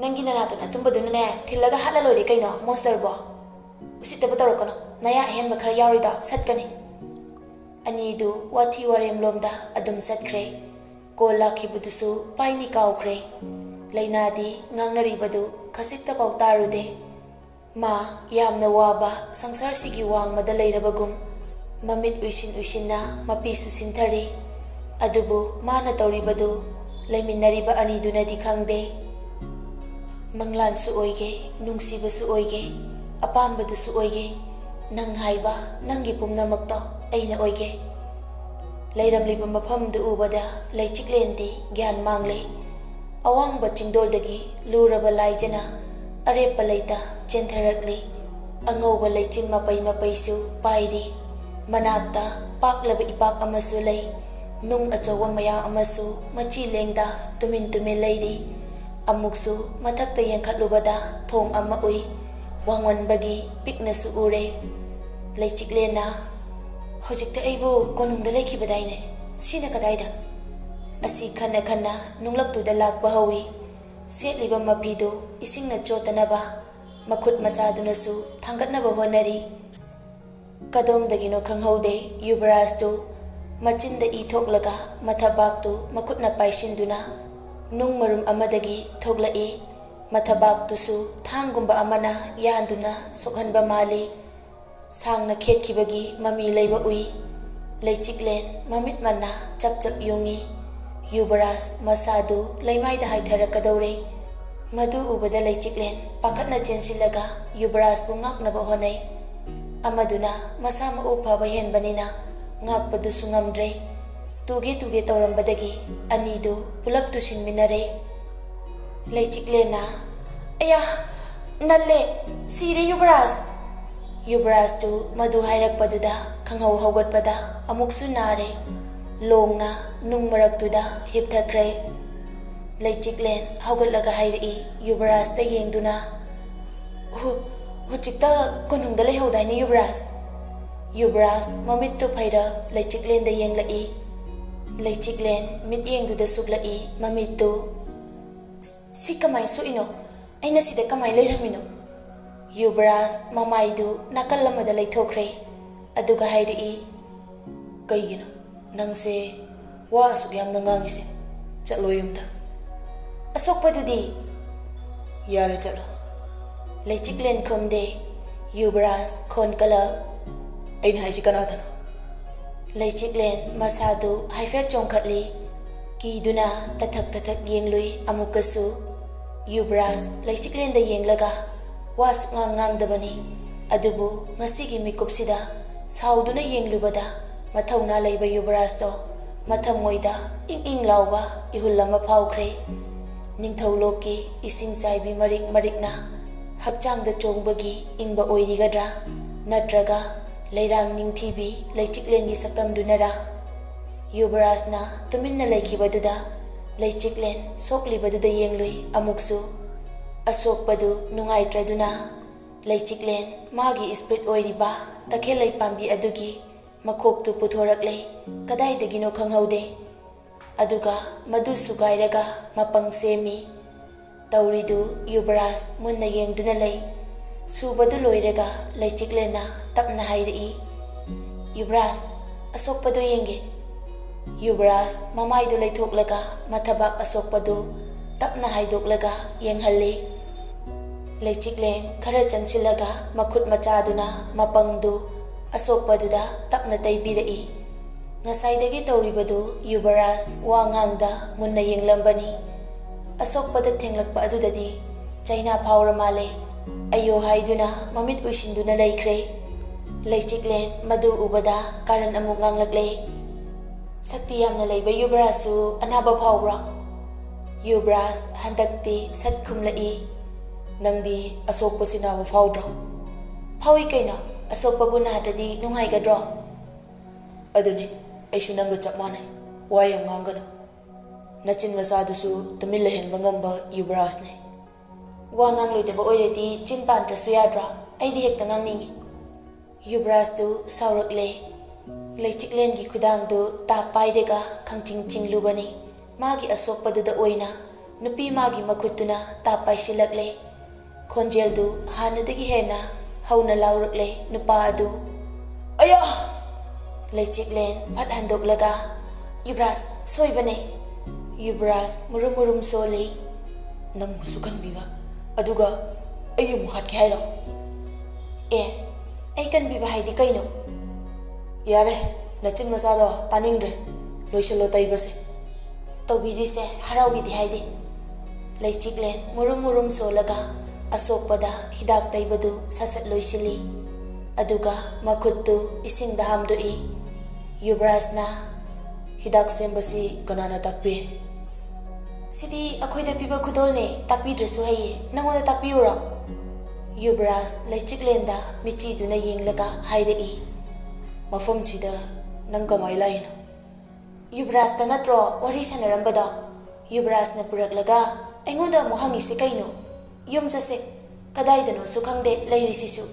ꯅꯪꯒꯤ ꯅꯅꯥꯇꯣꯟ ꯑꯇꯨꯝꯕꯗꯨꯅꯅꯦ ꯊꯤꯜꯂꯒ ꯍꯥꯠꯂ ꯂꯣꯏꯔꯦ ꯀꯩꯅꯣ ꯃꯣꯟꯁꯇꯔꯕꯣ꯫ ꯎꯁꯤꯠꯇꯕ ꯇꯧꯔꯛꯀꯅꯣ, ꯅꯌꯥ ꯑꯍꯦꯟꯕ ꯈꯔ ꯌꯥꯎꯔꯤꯗꯣ ꯁꯠꯀꯅꯤ꯫" ꯑꯅꯤꯗꯨ ꯋꯥꯊꯤ ꯋꯥꯔꯦꯝ ꯂꯣꯝꯗ ꯑꯗꯨꯝ ꯆꯠꯈ꯭ꯔꯦ꯫ ꯀꯣꯜ ꯂꯥꯛꯈꯤꯕꯗꯨꯁꯨ ꯄꯥꯏꯅꯤ ꯀꯥꯎꯈ꯭ꯔꯦ꯫ ꯂꯩꯅꯥꯗꯤ ꯉꯥꯡꯅꯔꯤꯕꯗꯨ ꯈꯖꯤꯛꯇꯐꯥꯎ ꯇꯥꯔꯨꯗꯦ꯫ ꯃꯥ ꯌꯥꯝꯅ ꯋꯥꯕ ꯁꯪꯁꯥꯔꯁꯤꯒꯤ ꯋꯥꯡꯃꯗ ꯂꯩꯔꯕꯒꯨꯝ ꯃꯃꯤꯠ ꯎꯏꯁꯤꯟ ꯎꯏꯁꯤꯟꯅ ꯃꯄꯤꯁꯨ ꯁꯤꯟꯊꯔꯤ꯫ ꯑꯗꯨꯕꯨ ꯃꯥꯅ ꯇꯧꯔꯤꯕꯗꯨ ꯂꯩꯃꯤꯟꯅꯔꯤꯕ ꯑꯅꯤꯗꯨꯅꯗꯤ ꯈꯪꯗꯦ꯫ "ꯃꯪꯂꯥꯟꯁꯨ ꯑꯣꯏꯒꯦ, ꯅꯨꯡꯁꯤꯕꯁꯨ ꯑꯣꯏꯒꯦ, ꯑꯄꯥꯝꯕꯗꯨꯁꯨ ꯑꯣꯏꯒꯦ, ꯅꯪ ꯍꯥꯏꯕ ꯅꯪꯒꯤ ꯄꯨꯝꯅꯃꯛꯇꯣ ꯑꯩꯅ ꯑꯣꯏꯒꯦ꯫" ꯂꯩꯔꯝꯂꯤꯕ ꯃꯐꯝꯗꯨ ꯎꯕꯗ ꯂꯩꯆꯤꯛꯂꯦꯟꯗꯤ ꯒ꯭ꯌꯥꯟ ꯃꯥꯡꯂꯦ꯫ ꯑꯋꯥꯡꯕ ꯆꯤꯡꯗꯣꯜꯗꯒꯤ ꯂꯨꯔꯕ ꯂꯥꯏꯖꯅ ꯑꯔꯦꯞꯄ ꯂꯩꯇ ꯆꯦꯟꯊꯔꯛꯂꯤ꯫ ꯑꯉꯧꯕ ꯂꯩꯆꯤꯟ ꯃꯄꯩ ꯃꯄꯩꯁꯨ ꯄꯥꯏꯔꯤ꯫ ꯃꯅꯥꯛꯇ ꯄꯥꯛꯂꯕ ꯏꯄꯥꯛ ꯑꯃꯁꯨ ꯂꯩ꯫ ꯅꯨꯡ ꯑꯆꯧꯕ ꯃꯌꯥꯝ ꯑꯃꯁꯨ ꯃꯆꯤ ꯂꯦꯡꯗ ꯇꯨꯃꯤꯟ ꯇꯨꯃꯤꯟ ꯂꯩꯔꯤ꯫ ꯑꯃꯨꯛꯁꯨ ꯃꯊꯛꯇ ꯌꯦꯡꯈꯠꯂꯨꯕꯗ ꯊꯣꯡ ꯑꯃ ꯎꯏ꯫ ꯋꯥꯡꯃꯟꯕꯒꯤ ꯄꯤꯛꯅꯁꯨ ꯎꯔꯦ꯫ ꯂꯩꯆꯤꯛꯂꯦꯟꯅ, "ꯍꯧꯖꯤꯛꯇ ꯑꯩꯕꯨ ꯀꯣꯅꯨꯡꯗ ꯂꯩꯈꯤꯕꯗꯥꯏꯅꯦ? ꯁꯤꯅ ꯀꯗꯥꯏꯗ?" ꯑꯁꯤ ꯈꯟꯅ ꯈꯟꯅ ꯅꯨꯡꯂꯛꯇꯨꯗ ꯂꯥꯛꯄ ꯍꯧꯏ꯫ ꯁꯦꯠꯂꯤꯕ ꯃꯐꯤꯗꯨ ꯏꯁꯤꯡꯅ ꯆꯣꯠꯇꯅꯕ ꯃꯈꯨꯠ ꯃꯆꯥꯗꯨꯅꯁꯨ ꯊꯥꯡꯒꯠꯅꯕ ꯍꯣꯠꯅꯔꯤ꯫ ꯀꯗꯣꯝꯗꯒꯤꯅꯣ ꯈꯪꯍꯧꯗꯦ, ꯌꯨꯕꯔꯥꯖꯇꯨ ꯃꯆꯤꯟꯗ ꯏ ꯊꯣꯛꯂꯒ ꯃꯊꯕꯥꯛꯇꯨ ꯃꯈꯨꯠꯅ ꯄꯥꯏꯁꯤꯟꯗꯨꯅ ꯅꯨꯡ ꯃꯔꯨꯝ ꯑꯃꯗꯒꯤ ꯊꯣꯛꯂꯛꯏ꯫ ꯃꯊꯕꯥꯛꯇꯨꯁꯨ ꯊꯥꯡꯒꯨꯝꯕ ꯑꯃꯅ ꯌꯥꯟꯗꯨꯅ ꯁꯣꯛꯍꯟꯕ ꯃꯥꯜꯂꯤ꯫ ꯁꯥꯡꯅ ꯈꯦꯠꯈꯤꯕꯒꯤ ꯃꯃꯤ ꯂꯩꯕ ꯎꯏ꯫ ꯂꯩꯆꯤꯛꯂꯦꯟ ꯃꯃꯤꯠ ꯃꯅꯥ ꯆꯞ ꯆꯞ ꯌꯨꯡꯏ꯫ ꯌꯨꯕꯔꯥꯖ ꯃꯁꯥꯗꯨ ꯂꯩꯃꯥꯏꯗ ꯍꯥꯏꯊꯔꯛꯀꯗꯧꯔꯦ꯫ ꯃꯗꯨ ꯎꯕꯗ ꯂꯩꯆꯤꯛꯂꯦꯟ ꯄꯥꯈꯠꯅ ꯆꯦꯟꯁꯤꯜꯂꯒ ꯌꯨꯕꯔꯥꯖꯄꯨ ꯉꯥꯛꯅꯕ ꯍꯣꯠꯅꯩ꯫ ꯑꯃꯗꯨꯅ ꯃꯁꯥ ꯃꯎ ꯐꯕ ꯍꯦꯟꯕꯅꯤꯅ ꯉꯥꯛꯄꯗꯨꯁꯨ ꯉꯝꯗ꯭ꯔꯦ꯫ ꯇꯨꯒꯦ ꯇꯨꯒꯦ ꯇꯧꯔꯝꯕꯗꯒꯤ ꯑꯅꯤꯗꯨ ꯄꯨꯂꯞ ꯇꯨꯁꯤꯟꯃꯤꯟꯅꯔꯦ꯫ ꯂꯩꯆꯤꯛꯂꯦꯟꯅ, "ꯑꯌꯥ, ꯅꯜꯂꯦ, ꯁꯤꯔꯦ ꯌꯨꯕꯔꯥꯖ!" ꯌꯨꯕꯔꯥꯖꯇꯨ ꯃꯗꯨ ꯍꯥꯏꯔꯛꯄꯗꯨꯗ ꯈꯪꯍꯧ ꯍꯧꯒꯠꯄꯗ ꯑꯃꯨꯛꯁꯨ ꯅꯥꯔꯦ꯫ ꯂꯣꯡꯅ ꯅꯨꯡ ꯃꯔꯛꯇꯨꯗ ꯍꯤꯞꯊꯈ꯭ꯔꯦ꯫ ꯂꯩꯆꯤꯛꯂꯦꯟ ꯍꯧꯒꯠꯂꯒ ꯍꯥꯏꯔꯛꯏ, ꯌꯨꯕꯔꯥꯖꯇ ꯌꯦꯡꯗꯨꯅ, "ꯍꯨ-, ꯍꯧꯖꯤꯛꯇ ꯀꯣꯅꯨꯡꯗ ꯂꯩꯍꯧꯗꯥꯏꯅꯦ ꯌꯨꯕꯔꯥꯖ?" ꯌꯨꯕꯔꯥꯖ ꯃꯃꯤꯠꯇꯨ ꯐꯩꯔ ꯂꯩꯆꯤꯛꯂꯦꯟꯗ ꯌꯦꯡꯂꯛꯏ꯫ ꯂꯩꯆꯤꯛꯂꯦꯟ ꯃꯤꯠꯌꯦꯡꯗꯨꯗ ꯁꯨꯛꯂꯛꯏ ꯃꯃꯤꯠꯇꯨ꯫ "ꯁꯤ ꯀꯃꯥꯏ ꯁꯣꯛꯏꯅꯣ? ꯑꯩꯅ ꯁꯤꯗ ꯀꯃꯥꯏ ꯂꯩꯔꯝꯃꯤꯅꯣ?" ꯌꯨꯕꯔꯥꯖ ꯃꯃꯥꯏꯗꯨ ꯅꯥꯀꯜ ꯑꯃꯗ ꯂꯩꯊꯣꯛꯈ꯭ꯔꯦ꯫ ꯑꯗꯨꯒ ꯍꯥꯏꯔꯛꯏ, "ꯀꯩꯒꯤꯅꯣ? ꯅꯪꯁꯦ ꯋꯥ ꯑꯁꯨꯛ ꯌꯥꯝꯅ ꯉꯥꯡꯉꯤꯁꯦ? ꯆꯠꯂꯣ ꯌꯨꯝꯗ꯫ ꯑꯁꯣꯛꯄꯗꯨꯗꯤ?" "ꯌꯥꯔꯦ, ꯆꯠꯂꯣ꯫" ꯂꯩꯆꯤꯛꯂꯦꯟ ꯈꯨꯝꯗꯦ꯫ ꯌꯨꯕꯔꯥꯖ ꯈꯣꯟ ꯀꯜꯂꯛ, "ꯑꯩꯅ ꯍꯥꯏꯁꯤ ꯀꯅꯥꯗꯅꯣ?" ꯂꯩꯆꯤꯛꯂꯦꯟ ꯃꯁꯥꯗꯨ ꯍꯥꯏꯐꯦꯠ ꯆꯣꯡꯈꯠꯂꯤ꯫ ꯀꯤꯗꯨꯅ ꯇꯊꯛ ꯇꯊꯛ ꯌꯦꯡꯂꯨꯏ ꯑꯃꯨꯛꯀꯁꯨ꯫ ꯌꯨꯕꯔꯥꯖ ꯂꯩꯆꯤꯛꯂꯦꯟꯗ ꯌꯦꯡꯂꯒ ꯋꯥ ꯁꯨꯛꯉꯥꯡ ꯉꯥꯡꯗꯕꯅꯤ꯫ ꯑꯗꯨꯕꯨ ꯉꯁꯤꯒꯤ ꯃꯤꯀꯨꯞꯁꯤꯗ ꯁꯥꯎꯗꯨꯅ ꯌꯦꯡꯂꯨꯕꯗ ꯃꯊꯧꯅꯥ ꯂꯩꯕ ꯌꯨꯕꯔꯥꯖꯇꯣ ꯃꯊꯃꯣꯏꯗ ꯏꯪ ꯏꯪ ꯂꯥꯎꯕ ꯏꯍꯨꯜ ꯑꯃ ꯐꯥꯎꯈ꯭ꯔꯦ꯫ ꯅꯤꯡꯊꯧ ꯂꯣꯛꯀꯤ ꯏꯁꯤꯡ ꯆꯥꯏꯕꯤ ꯃꯔꯤꯛ ꯃꯔꯤꯛꯅ ꯍꯛꯆꯥꯡꯗ ꯆꯣꯡꯕꯒꯤ ꯏꯪꯕ ꯑꯣꯏꯔꯤꯒꯗ꯭ꯔꯥ? ꯅꯠꯇ꯭ꯔꯒ ꯂꯩꯔꯥꯡ ꯅꯤꯡꯊꯤꯕꯤ ꯂꯩꯆꯤꯛꯂꯦꯟꯒꯤ ꯁꯛꯇꯝꯗꯨꯅꯔꯥ? ꯌꯨꯕꯔꯥꯖꯅ ꯇꯨꯃꯤꯟꯅ ꯂꯩꯈꯤꯕꯗꯨꯗ ꯂꯩꯆꯤꯛꯂꯦꯟ ꯁꯣꯛꯂꯤꯕꯗꯨꯗ ꯌꯦꯡꯂꯨꯏ ꯑꯃꯨꯛꯁꯨ꯫ ꯑꯁꯣꯛꯄꯗꯨ ꯅꯨꯡꯉꯥꯏꯇ꯭ꯔꯗꯨꯅ ꯂꯩꯆꯤꯛꯂꯦꯟ ꯃꯥꯒꯤ ꯏꯁꯄ꯭ꯔꯤꯠ ꯑꯣꯏꯔꯤꯕ ꯇꯈꯦꯜꯂꯩ ꯄꯥꯝꯕꯤ ꯑꯗꯨꯒꯤ ꯃꯈꯣꯛꯇꯨ ꯄꯨꯊꯣꯔꯛꯂꯦ꯫ ꯀꯗꯥꯏꯗꯒꯤꯅꯣ ꯈꯪꯍꯧꯗꯦ꯫ ꯑꯗꯨꯒ ꯃꯗꯨ ꯁꯨꯒꯥꯏꯔꯒ ꯃꯄꯪ ꯁꯦꯝꯃꯤ꯫ ꯇꯧꯔꯤꯗꯨ ꯌꯨꯕꯔꯥꯖ ꯃꯨꯟꯅ ꯌꯦꯡꯗꯨꯅ ꯂꯩ꯫ ꯁꯨꯕꯗꯨ ꯂꯣꯏꯔꯒ ꯂꯩꯆꯤꯛꯂꯦꯟꯅ ꯇꯞꯅ ꯍꯥꯏꯔꯛꯏ, "ꯌꯨꯕꯔꯥꯖ, ꯑꯁꯣꯛꯄꯗꯨ ꯌꯦꯡꯒꯦ꯫" ꯌꯨꯕꯔꯥꯖ ꯃꯃꯥꯏꯗꯨ ꯂꯩꯊꯣꯛꯂꯒ ꯃꯊꯕꯥꯛ ꯑꯁꯣꯛꯄꯗꯨ ꯇꯞꯅ ꯍꯥꯏꯗꯣꯛꯂꯒ ꯌꯦꯡꯍꯜꯂꯤ꯫ ꯂꯩꯆꯤꯛꯂꯦꯟ ꯈꯔ ꯆꯪꯁꯤꯜꯂꯒ ꯃꯈꯨꯠ ꯃꯆꯥꯗꯨꯅ ꯃꯄꯪꯗꯨ ꯑꯁꯣꯛꯄꯗꯨꯗ ꯇꯞꯅ ꯇꯩꯕꯤꯔꯛꯏ꯫ ꯉꯁꯥꯏꯗꯒꯤ ꯇꯧꯔꯤꯕꯗꯨ ꯌꯨꯕꯔꯥꯖ ꯋꯥ ꯉꯥꯡꯗ ꯃꯨꯟꯅ ꯌꯦꯡꯂꯝꯕꯅꯤ꯫ ꯑꯁꯣꯛꯄꯗ ꯊꯦꯡꯂꯛꯄ ꯑꯗꯨꯗꯗꯤ ꯆꯩꯅꯥ ꯐꯥꯎꯔ ꯃꯥꯜꯂꯦ꯫ "ꯑꯌꯣ" ꯍꯥꯏꯗꯨꯅ ꯃꯃꯤꯠ ꯎꯏꯁꯤꯟꯗꯨꯅ ꯂꯩꯈ꯭ꯔꯦ꯫ ꯂꯩꯆꯤꯛꯂꯦꯟ ꯃꯗꯨ ꯎꯕꯗ ꯀꯥꯔꯟ ꯑꯃꯨꯛ ꯉꯥꯡꯂꯛꯂꯦ꯫ "ꯁꯛꯇꯤ ꯌꯥꯝꯅ ꯂꯩꯕ ꯌꯨꯕꯔꯥꯖꯁꯨ ꯑꯅꯥꯕ ꯐꯥꯎꯕ꯭ꯔꯣ?" ꯌꯨꯕ꯭ꯔꯥꯖ ꯍꯟꯗꯛꯇꯤ ꯁꯠ ꯈꯨꯝꯂꯛꯏ꯫ "ꯅꯪꯗꯤ ꯑꯁꯣꯛꯄꯁꯤ ꯅꯥꯕ ꯐꯥꯎꯗ꯭ꯔꯣ?" "ꯐꯥꯎꯏ ꯀꯩꯅꯣ, ꯑꯁꯣꯛꯄꯕꯨ ꯅꯥꯗ꯭ꯔꯗꯤ ꯅꯨꯡꯉꯥꯏꯒꯗ꯭ꯔꯣ?" "ꯑꯗꯨꯅꯤ, ꯑꯩꯁꯨ ꯅꯪꯒ ꯆꯞ ꯃꯥꯟꯅꯩ꯫ ꯋꯥ ꯌꯥꯝ ꯉꯥꯡꯒꯅꯨ꯫ ꯅꯆꯤꯟ ꯃꯆꯥꯗꯨꯁꯨ ꯇꯨꯃꯤꯟ ꯂꯩꯍꯟꯕ ꯉꯝꯕ ꯌꯨꯕ꯭ꯔꯥꯖꯅꯤ꯫ ꯋꯥ ꯉꯥꯡꯂꯣꯏꯗꯕ ꯑꯣꯏꯔꯗꯤ ꯆꯤꯟ ꯄꯥꯟꯗ꯭ꯔꯁꯨ ꯌꯥꯗ꯭ꯔꯣ? ꯑꯩꯗꯤ ꯍꯦꯛꯇ ꯉꯥꯡꯅꯤꯡꯏ꯫" ꯌꯨꯕ꯭ꯔꯥꯖꯇꯨ ꯁꯥꯎꯔꯛꯂꯦ꯫ ꯂꯩꯆꯤꯛꯂꯦꯟꯒꯤ ꯈꯨꯗꯥꯡꯗꯨ ꯇꯥꯞ ꯄꯥꯏꯔꯒ ꯈꯪꯆꯤꯡ ꯆꯤꯡꯂꯨꯕꯅꯤ꯫ ꯃꯥꯒꯤ ꯑꯁꯣꯛꯄꯗꯨꯗ ꯑꯣꯏꯅ ꯅꯨꯄꯤ ꯃꯥꯒꯤ ꯃꯈꯨꯠꯇꯨꯅ ꯇꯥꯞ ꯄꯥꯏꯁꯤꯜꯂꯛꯂꯦ꯫ ꯈꯣꯟꯖꯦꯜꯗꯨ ꯍꯥꯟꯅꯗꯒꯤ ꯍꯦꯟꯅ ꯍꯧꯅ ꯂꯥꯎꯔꯛꯂꯦ ꯅꯨꯄꯥ ꯑꯗꯨ꯫ "ꯑꯌꯥ!" ꯂꯩꯆꯤꯛꯂꯦꯟ ꯐꯠ ꯍꯟꯗꯣꯛꯂꯒ, "ꯌꯨꯕ꯭ꯔꯥꯖ, ꯁꯣꯏꯕꯅꯦ꯫" ꯌꯨꯕ꯭ꯔꯥꯖ ꯃꯨꯔꯨꯝ ꯃꯨꯔꯨꯝ ꯁꯣꯜꯂꯤ꯫ "ꯅꯪꯕꯨꯁꯨ ꯀꯟꯕꯤꯕ, ꯑꯗꯨꯒ ꯑꯩ ꯑꯃꯨꯛ ꯍꯥꯠꯀꯦ ꯍꯥꯏꯔꯣ?" "ꯑꯦ, ꯑꯩ ꯀꯟꯕꯤꯕ ꯍꯥꯏꯗꯤ ꯀꯩꯅꯣ?" "ꯌꯥꯔꯦ, ꯅꯆꯤꯟ ꯃꯆꯥꯗꯣ ꯇꯥꯅꯤꯡꯗ꯭ꯔꯦ꯫ ꯂꯣꯏꯁꯤꯜꯂꯣ ꯇꯩꯕꯁꯦ꯫" "ꯇꯧꯕꯤꯔꯤꯁꯦ ꯍꯔꯥꯎꯒꯤꯗꯤ ꯍꯥꯏꯗꯦ꯫" ꯂꯩꯆꯤꯛꯂꯦꯟ ꯃꯨꯔꯨꯝ ꯃꯨꯔꯨꯝ ꯁꯣꯜꯂꯒ ꯑꯁꯣꯛꯄꯗ ꯍꯤꯗꯥꯛ ꯇꯩꯕꯗꯨ ꯁꯠ ꯁꯠ ꯂꯣꯏꯁꯤꯜꯂꯤ꯫ ꯑꯗꯨꯒ ꯃꯈꯨꯠꯇꯨ ꯏꯁꯤꯡꯗ ꯍꯥꯝꯗꯣꯛꯏ꯫ ꯌꯨꯕ꯭ꯔꯥꯖꯅ, "ꯍꯤꯗꯥꯛ ꯁꯦꯝꯕꯁꯤ ꯀꯅꯥꯅ ꯇꯥꯛꯄꯤ?" "ꯁꯤꯗꯤ ꯑꯩꯈꯣꯏꯗ ꯄꯤꯕ ꯈꯨꯗꯣꯜꯅꯦ, ꯇꯥꯛꯄꯤꯗ꯭ꯔꯁꯨ ꯍꯩꯌꯦ꯫ ꯅꯪꯉꯣꯟꯗ ꯇꯥꯛꯄꯤꯌꯨꯔꯣ?" ꯌꯨꯕ꯭ꯔꯥꯖ ꯂꯩꯆꯤꯛꯂꯦꯟꯗ ꯃꯤꯠꯆꯤꯗꯨꯅ ꯌꯦꯡꯂꯒ ꯍꯥꯏꯔꯛꯏ꯫ "ꯃꯐꯝꯁꯤꯗ ꯅꯪ ꯀꯃꯥꯏ ꯂꯥꯛꯏꯅꯣ?" "ꯌꯨꯕ꯭ꯔꯥꯖꯀ ꯅꯠꯇ꯭ꯔꯣ ꯋꯥꯔꯤ ꯁꯥꯟꯅꯔꯝꯕꯗꯣ? ꯌꯨꯕ꯭ꯔꯥꯖꯅ ꯄꯨꯔꯛꯂꯒ ꯑꯩꯉꯣꯟꯗ ꯑꯃꯨꯛ ꯍꯪꯉꯤꯁꯦ ꯀꯩꯅꯣ? ꯌꯨꯝ ꯆꯠꯁꯦ꯫ ꯀꯗꯥꯏꯗꯅꯣꯁꯨ ꯈꯪꯗꯦ ꯂꯩꯔꯤꯁꯤꯁꯨ꯫"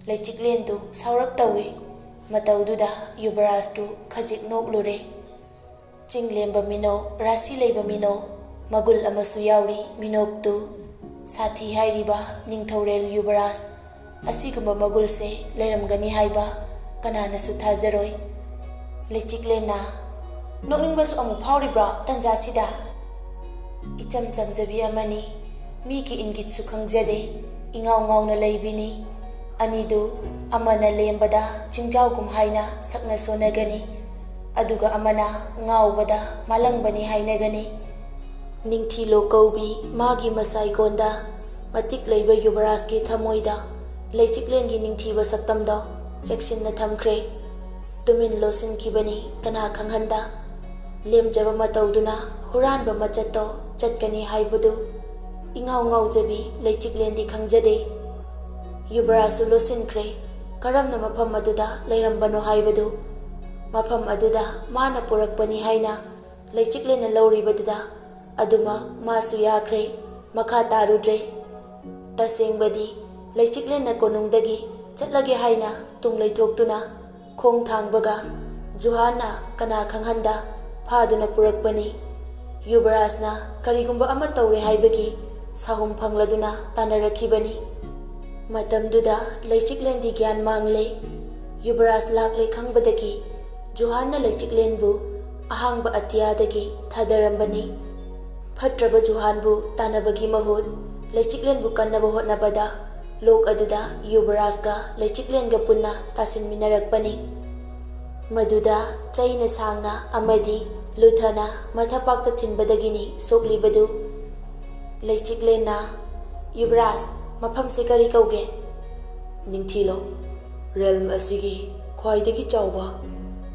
ꯂꯩꯆꯤꯛꯂꯦꯟꯗꯨ ꯁꯥꯎꯔꯞ ꯇꯧꯏ꯫ ꯃꯇꯧꯗꯨꯗ ꯌꯨꯕ꯭ꯔꯥꯖꯇꯨ ꯈꯖꯤꯛ ꯅꯣꯛꯂꯨꯔꯦ꯫ ꯆꯤꯡ ꯂꯦꯝꯕ ꯃꯤꯅꯣꯛ, ꯔꯥꯁꯤ ꯂꯩꯕ ꯃꯤꯅꯣꯛ, ꯃꯒꯨꯜ ꯑꯃꯁꯨ ꯌꯥꯎꯔꯤ ꯃꯤꯅꯣꯛꯇꯨ꯫ ꯁꯥꯊꯤ ꯍꯥꯏꯔꯤꯕ ꯅꯤꯡꯊꯧꯔꯦꯜ ꯌꯨꯕꯔꯥꯖ ꯑꯁꯤꯒꯨꯝꯕ ꯃꯒꯨꯜꯁꯦ ꯂꯩꯔꯝꯒꯅꯤ ꯍꯥꯏꯕ ꯀꯅꯥꯅꯁꯨ ꯊꯥꯖꯔꯣꯏ꯫ ꯂꯩꯆꯤꯛꯂꯦꯟꯅ, "ꯅꯣꯛꯅꯤꯡꯕꯁꯨ ꯑꯃꯨꯛ ꯐꯥꯎꯔꯤꯕ꯭ꯔꯣ ꯇꯟꯖꯥꯁꯤꯗ?" ꯏꯆꯝ ꯆꯝꯖꯕꯤ ꯑꯃꯅꯤ, ꯃꯤꯒꯤ ꯏꯪꯒꯤꯠꯁꯨ ꯈꯪꯖꯗꯦ, ꯏꯉꯥꯎ ꯉꯥꯎꯅ ꯂꯩꯕꯤꯅꯤ꯫ ꯑꯅꯤꯗꯨ ꯑꯃꯅ ꯂꯦꯝꯕꯗ ꯆꯤꯡꯖꯥꯎꯒꯨꯝ ꯍꯥꯏꯅ ꯁꯛꯅ ꯁꯣꯟꯅꯒꯅꯤ, ꯑꯗꯨꯒ ꯑꯃꯅ ꯉꯥꯎꯕꯗ ꯃꯥꯂꯪꯕꯅꯤ ꯍꯥꯏꯅꯒꯅꯤ꯫ ꯅꯤꯡꯊꯤꯂꯣ ꯀꯧꯕꯤ ꯃꯥꯒꯤ ꯃꯁꯥꯏꯒꯣꯟꯗ ꯃꯇꯤꯛ ꯂꯩꯕ ꯌꯨꯕꯔꯥꯖꯀꯤ ꯊꯃꯣꯏꯗ ꯂꯩꯆꯤꯛꯂꯦꯟꯒꯤ ꯅꯤꯡꯊꯤꯕ ꯁꯛꯇꯝꯗꯣ ꯆꯦꯛꯁꯤꯟꯅ ꯊꯝꯈ꯭ꯔꯦ꯫ ꯇꯨꯃꯤꯟ ꯂꯣꯠꯁꯤꯟꯈꯤꯕꯅꯤ ꯀꯅꯥ ꯈꯪꯍꯟꯗ꯫ ꯂꯦꯝꯖꯕ ꯃꯇꯧꯗꯨꯅ ꯍꯨꯔꯥꯟꯕ ꯃꯆꯠꯇꯣ ꯆꯠꯀꯅꯤ ꯍꯥꯏꯕꯗꯨ ꯏꯉꯥꯎ ꯉꯥꯎꯖꯕꯤ ꯂꯩꯆꯤꯛꯂꯦꯟꯗꯤ ꯈꯪꯖꯗꯦ꯫ ꯌꯨꯕꯔꯥꯖꯁꯨ ꯂꯣꯠꯁꯤꯟꯈ꯭ꯔꯦ꯫ ꯀꯔꯝꯅ ꯃꯐꯝ ꯑꯗꯨꯗ ꯂꯩꯔꯝꯕꯅꯣ ꯍꯥꯏꯕꯗꯨ, ꯃꯐꯝ ꯑꯗꯨꯗ ꯃꯥꯅ ꯄꯨꯔꯛꯄꯅꯤ ꯍꯥꯏꯅ ꯂꯩꯆꯤꯛꯂꯦꯟꯅ ꯂꯧꯔꯤꯕꯗꯨꯗ ꯑꯗꯨꯃꯛ ꯃꯥꯁꯨ ꯌꯥꯈ꯭ꯔꯦ, ꯃꯈꯥ ꯇꯥꯔꯨꯗ꯭ꯔꯦ꯫ ꯇꯁꯦꯡꯕꯗꯤ ꯂꯩꯆꯤꯛꯂꯦꯟꯅ ꯀꯣꯅꯨꯡꯗꯒꯤ ꯆꯠꯂꯒꯦ ꯍꯥꯏꯅ ꯇꯨꯡ ꯂꯩꯊꯣꯛꯇꯨꯅ ꯈꯣꯡ ꯊꯥꯡꯕꯒ ꯖꯨꯍꯥꯟꯅ ꯀꯅꯥ ꯈꯪꯍꯟꯗ ꯐꯥꯗꯨꯅ ꯄꯨꯔꯛꯄꯅꯤ꯫ ꯌꯨꯕꯔꯥꯖꯅ ꯀꯔꯤꯒꯨꯝꯕ ꯑꯃ ꯇꯧꯔꯦ ꯍꯥꯏꯕꯒꯤ ꯁꯥꯍꯨꯝ ꯐꯪꯂꯗꯨꯅ ꯇꯥꯟꯅꯔꯛꯈꯤꯕꯅꯤ꯫ ꯃꯇꯝꯗꯨꯗ ꯂꯩꯆꯤꯛꯂꯦꯟꯗꯤ ꯒ꯭ꯌꯥꯟ ꯃꯥꯡꯂꯦ꯫ ꯌꯨꯕꯔꯥꯖ ꯂꯥꯛꯂꯦ ꯈꯪꯕꯗꯒꯤ ꯖꯨꯍꯥꯟꯅ ꯂꯩꯆꯤꯛꯂꯦꯟꯕꯨ ꯑꯍꯥꯡꯕ ꯑꯇꯤꯌꯥꯗꯒꯤ ꯊꯥꯗꯔꯝꯕꯅꯤ꯫ ꯐꯠꯇ꯭ꯔꯕ ꯖꯨꯍꯥꯟꯕꯨ ꯇꯥꯟꯅꯕꯒꯤ ꯃꯍꯨꯠ ꯂꯩꯆꯤꯛꯂꯦꯟꯕꯨ ꯀꯟꯅꯕ ꯍꯣꯠꯅꯕꯗ ꯂꯣꯛ ꯑꯗꯨꯗ ꯌꯨꯕꯔꯥꯖꯀ ꯂꯩꯆꯤꯛꯂꯦꯟꯒ ꯄꯨꯟꯅ ꯇꯥꯁꯤꯟꯃꯤꯟꯅꯔꯛꯄꯅꯤ꯫ ꯃꯗꯨꯗ ꯆꯩꯅ ꯁꯥꯡꯅ ꯑꯃꯗꯤ ꯂꯨꯊꯅ ꯃꯊꯕꯥꯛꯇ ꯊꯤꯟꯕꯗꯒꯤꯅꯤ ꯁꯣꯛꯂꯤꯕꯗꯨ꯫ ꯂꯩꯆꯤꯛꯂꯦꯟꯅ, "ꯌꯨꯕꯔꯥꯖ, ꯃꯐꯝꯁꯦ ꯀꯔꯤ ꯀꯧꯒꯦ?" "ꯅꯤꯡꯊꯤꯂꯣꯛ, ꯔꯦꯜꯝ ꯑꯁꯤꯒꯤ ꯈ꯭ꯋꯥꯏꯗꯒꯤ ꯆꯥꯎꯕ,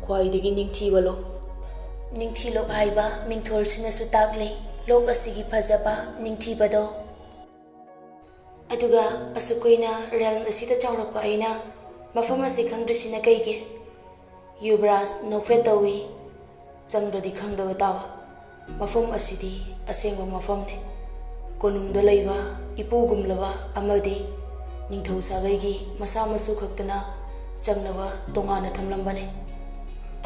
ꯈ꯭ꯋꯥꯏꯗꯒꯤ ꯅꯤꯡꯊꯤꯕ ꯂꯣꯛ꯫" ꯅꯤꯡꯊꯤꯂꯣꯛ ꯍꯥꯏꯕ ꯃꯤꯡꯊꯣꯜꯁꯤꯅꯁꯨ ꯇꯥꯛꯂꯤ ꯂꯣꯛ ꯑꯁꯤꯒꯤ ꯐꯖꯕ, ꯅꯤꯡꯊꯤꯕꯗꯣ꯫ "ꯑꯗꯨꯒ ꯑꯁꯨꯛ ꯀꯨꯏꯅ ꯔꯦꯜꯝ ꯑꯁꯤꯗ ꯆꯥꯎꯔꯛꯄ ꯑꯩꯅ ꯃꯐꯝ ꯑꯁꯤ ꯈꯪꯗ꯭ꯔꯤꯁꯤꯅ ꯀꯩꯒꯤ?" ꯌꯨꯕꯔꯥꯖ ꯅꯣꯛꯐꯦꯠ ꯇꯧꯏ꯫ "ꯆꯪꯗ꯭ꯔꯗꯤ ꯈꯪꯗꯕ ꯇꯥꯕ꯫ ꯃꯐꯝ ꯑꯁꯤꯗꯤ ꯑꯁꯦꯡꯕ ꯃꯐꯝꯅꯤ꯫ ꯀꯣꯅꯨꯡꯗ ꯂꯩꯕ ꯏꯄꯨꯒꯨꯝꯂꯕ ꯑꯃꯗꯤ ꯅꯤꯡꯊꯧ ꯁꯥꯒꯩꯒꯤ ꯃꯁꯥ ꯃꯁꯨ ꯈꯛꯇꯅ ꯆꯪꯅꯕ ꯇꯣꯉꯥꯟꯅ ꯊꯝꯂꯝꯕꯅꯤ꯫"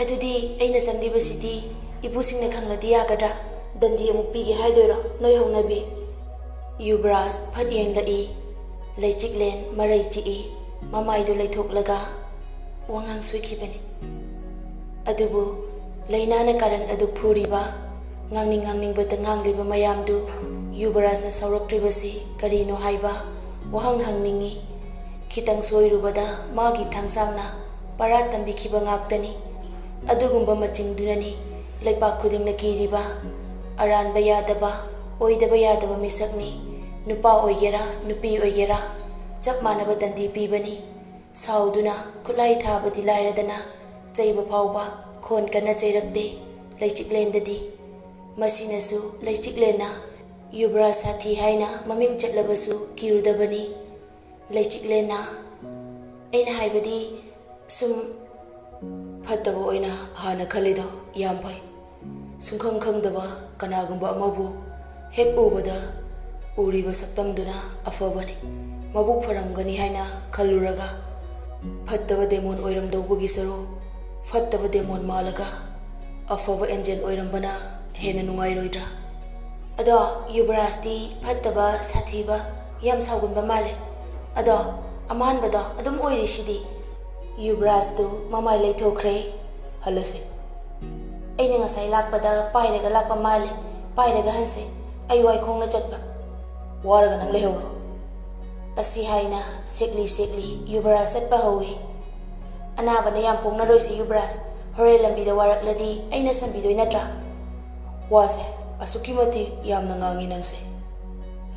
"ꯑꯗꯨꯗꯤ ꯑꯩꯅ ꯆꯪꯂꯤꯕꯁꯤꯗꯤ ꯏꯄꯨꯁꯤꯡꯅ ꯈꯪꯂꯗꯤ ꯌꯥꯒꯗ꯭ꯔꯥ? ꯗꯟꯗꯤ ꯑꯃꯨꯛ ꯄꯤꯒꯦ ꯍꯥꯏꯗꯣꯏꯔꯣ ꯅꯣꯏ ꯍꯧꯅꯕꯤ?" ꯌꯨꯕꯔꯥꯖ ꯐꯠ ꯌꯦꯡꯂꯛꯏ꯫ ꯂꯩꯆꯤꯛꯂꯦꯟ ꯃꯔꯩ ꯆꯤꯛꯏ꯫ ꯃꯃꯥꯏꯗꯨ ꯂꯩꯊꯣꯛꯂꯒ ꯋꯥꯉꯥꯡ ꯁꯣꯏꯈꯤꯕꯅꯤ꯫ ꯑꯗꯨꯕꯨ ꯂꯩꯅꯥꯅ ꯀꯥꯔꯟ ꯑꯗꯨ ꯐꯨꯔꯤꯕ, ꯉꯥꯡꯅꯤꯡ ꯉꯥꯡꯅꯤꯡꯕꯇ ꯉꯥꯡꯂꯤꯕ ꯃꯌꯥꯝꯗꯨ ꯌꯨꯕꯔꯥꯖꯅ ꯁꯥꯎꯔꯛꯇ꯭ꯔꯤꯕꯁꯤ ꯀꯔꯤꯅꯣ ꯍꯥꯏꯕ ꯋꯥꯍꯪ ꯍꯪꯅꯤꯡꯏ꯫ ꯈꯤꯇꯪ ꯁꯣꯏꯔꯨꯕꯗ ꯃꯥꯒꯤ ꯊꯥꯡꯁꯥꯡꯅ ꯄꯔꯥ ꯇꯝꯕꯤꯈꯤꯕ ꯉꯥꯛꯇꯅꯤ꯫ ꯑꯗꯨꯒꯨꯝꯕ ꯃꯆꯤꯡꯗꯨꯅꯅꯤ ꯂꯩꯄꯥꯛ ꯈꯨꯗꯤꯡꯅ ꯀꯤꯔꯤꯕ꯫ ꯑꯔꯥꯟꯕ ꯌꯥꯗꯕ, ꯑꯣꯏꯗꯕ ꯌꯥꯗꯕ ꯃꯤꯁꯛꯅꯤ꯫ ꯅꯨꯄꯥ ꯑꯣꯏꯒꯦꯔꯥ, ꯅꯨꯄꯤ ꯑꯣꯏꯒꯦꯔꯥ, ꯆꯞ ꯃꯥꯟꯅꯕ ꯗꯟꯗꯤ ꯄꯤꯕꯅꯤ꯫ ꯁꯥꯎꯗꯨꯅ ꯈꯨꯠꯂꯥꯏ ꯊꯥꯕꯗꯤ ꯂꯥꯏꯔꯗꯅ, ꯆꯩꯕ ꯐꯥꯎꯕ ꯈꯣꯟ ꯀꯟꯅ ꯆꯩꯔꯛꯇꯦ ꯂꯩꯆꯤꯛꯂꯦꯟꯗꯗꯤ꯫ ꯃꯁꯤꯅꯁꯨ ꯂꯩꯆꯤꯛꯂꯦꯟꯅ ꯌꯨꯕꯔꯥꯖ ꯁꯥꯊꯤ ꯍꯥꯏꯅ ꯃꯃꯤꯡ ꯆꯠꯂꯕꯁꯨ ꯀꯤꯔꯨꯗꯕꯅꯤ꯫ ꯂꯩꯆꯤꯛꯂꯦꯟꯅ, "ꯑꯩꯅ ꯍꯥꯏꯕꯗꯤ ꯁꯨꯝ ꯐꯠꯇꯕ ꯑꯣꯏꯅ ꯍꯥꯟꯅ ꯈꯜꯂꯤꯗꯣ ꯌꯥꯝ ꯐꯩ꯫ ꯁꯨꯡꯈꯪ ꯈꯪꯗꯕ ꯀꯅꯥꯒꯨꯝꯕ ꯑꯃꯕꯨ ꯍꯦꯛ ꯎꯕꯗ ꯎꯔꯤꯕ ꯁꯛꯇꯝꯗꯨꯅ ꯑꯐꯕꯅꯤ꯫ ꯃꯕꯨꯛ ꯐꯔꯝꯒꯅꯤ ꯍꯥꯏꯅ ꯈꯜꯂꯨꯔꯒ ꯐꯠꯇꯕ ꯗꯦꯃꯣꯟ ꯑꯣꯏꯔꯝꯗꯧꯕꯒꯤ ꯁꯔꯨꯛ ꯐꯠꯇꯕ ꯗꯦꯃꯣꯟ ꯃꯥꯜꯂꯒ ꯑꯐꯕ ꯑꯦꯟꯖꯦꯜ ꯑꯣꯏꯔꯝꯕꯅ ꯍꯦꯟꯅ ꯅꯨꯡꯉꯥꯏꯔꯣꯏꯗ꯭ꯔꯥ? ꯑꯗꯣ ꯌꯨꯕꯔꯥꯖꯇꯤ ꯐꯠꯇꯕ, ꯁꯥꯊꯤꯕ, ꯌꯥꯝ ꯁꯥꯎꯒꯟꯕ ꯃꯥꯜꯂꯦ꯫ ꯑꯗꯣ ꯑꯃꯥꯟꯕꯗꯣ ꯑꯗꯨꯝ ꯑꯣꯏꯔꯤꯁꯤꯗꯤ?" ꯌꯨꯕꯔꯥꯖꯇꯨ ꯃꯃꯥꯏ ꯂꯩꯊꯣꯛꯈ꯭ꯔꯦ꯫ "ꯍꯜꯂꯁꯤ꯫ ꯑꯩꯅ ꯉꯁꯥꯏ ꯂꯥꯛꯄꯗ ꯄꯥꯏꯔꯒ ꯂꯥꯛꯄ ꯃꯥꯜꯂꯦ꯫ ꯄꯥꯏꯔꯒ ꯍꯟꯁꯦ꯫ ꯑꯩ ꯋꯥꯏ ꯈꯣꯡꯅ ꯆꯠꯄ꯫ ꯋꯥꯔꯒ ꯅꯪ ꯂꯩꯍꯧꯔꯣ꯫" ꯑꯁꯤ ꯍꯥꯏꯅ ꯁꯦꯛꯂꯤ ꯁꯦꯛꯂꯤ ꯌꯨꯕꯔꯥꯖ ꯆꯠꯄ ꯍꯧꯏ꯫ "ꯑꯅꯥꯕꯅ ꯌꯥꯝ ꯄꯣꯡꯅꯔꯣꯏꯁꯤ ꯌꯨꯕꯔꯥꯖ꯫ ꯍꯣꯔꯦꯟ ꯂꯝꯕꯤꯗ ꯋꯥꯔꯛꯂꯗꯤ ꯑꯩꯅ ꯁꯟꯕꯤꯗꯣꯏ ꯅꯠꯇ꯭ꯔꯥ?" "ꯋꯥꯁꯦ ꯑꯁꯨꯛꯀꯤ ꯃꯇꯤꯛ ꯌꯥꯝꯅ ꯉꯥꯡꯉꯤ ꯅꯪꯁꯦ꯫"